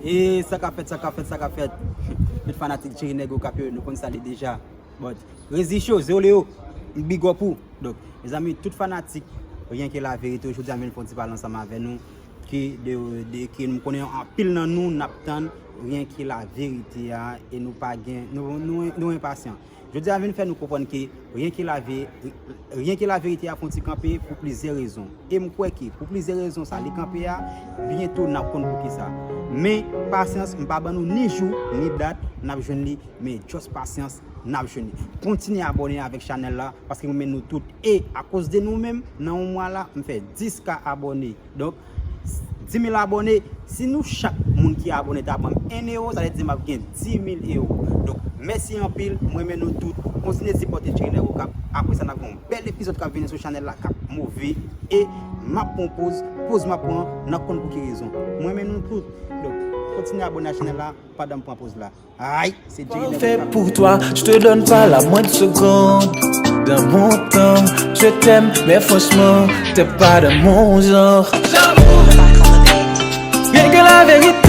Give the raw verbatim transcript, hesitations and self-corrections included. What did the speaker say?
E sa k ap fèt, sa k ap fèt, sa k ap fèt. Tout fanatik Jerry Nèg Okap yo, nou konn sa li deja. But, Rezi Show, Zéoleo, big up ou. Donk, mezanmi, tout fanatik, Ryen ke Laverite, jodi a m vin fè yon ti pale ansanm avè nou, ki de, de, ki m konnen anpil nan nou, n ap tann Ryen ke Laverite a, e nou pa gen, nou, nou, nou enpasyan. Jodi a vin fè nou konprann ke Ryen ke Lave-, Ryen ke Laverite a fè yon ti kanpe pou plizyè rezon. E m kwè ke pou plizyè rezon sa li kanpe a, byento n ap konn poukisa. Men, pasyans, m pa ban nou ni jou, ni dat, n ap jwenn li, men just pasyans, n ap jwenn li. Kontinye abòne avèk chanèl la, paske m renmen nou tout. E akoz de nou menm, nan yon mwa la, m fè dis ka abòne. Donk, dis mil abòne, si nou chak moun ki abòne ta ban m en ewo, sa vle di m ap gen dis mil ewo. Donk, mèsi anpil, mwen renmen nou tout. Kontinye sipòte Jerry Nèg Okap. Apre sa, n ap gen yon bèl epizòd k ap vini sou chanèl la k ap move. E m ap pran poz, poz m ap pran, n ap konn pou ki rezon. Mwen renmen nou tout. Donk, kontinye abòne a chanèl la pandan m pran poz la. Ay, se Jerry Nèg Okap. Parfait pour toi, je te donne pas la moindre seconde. Dans mon temps, je t'aime, mais franchement, t'es pas de mon genre. Rien que la vérité.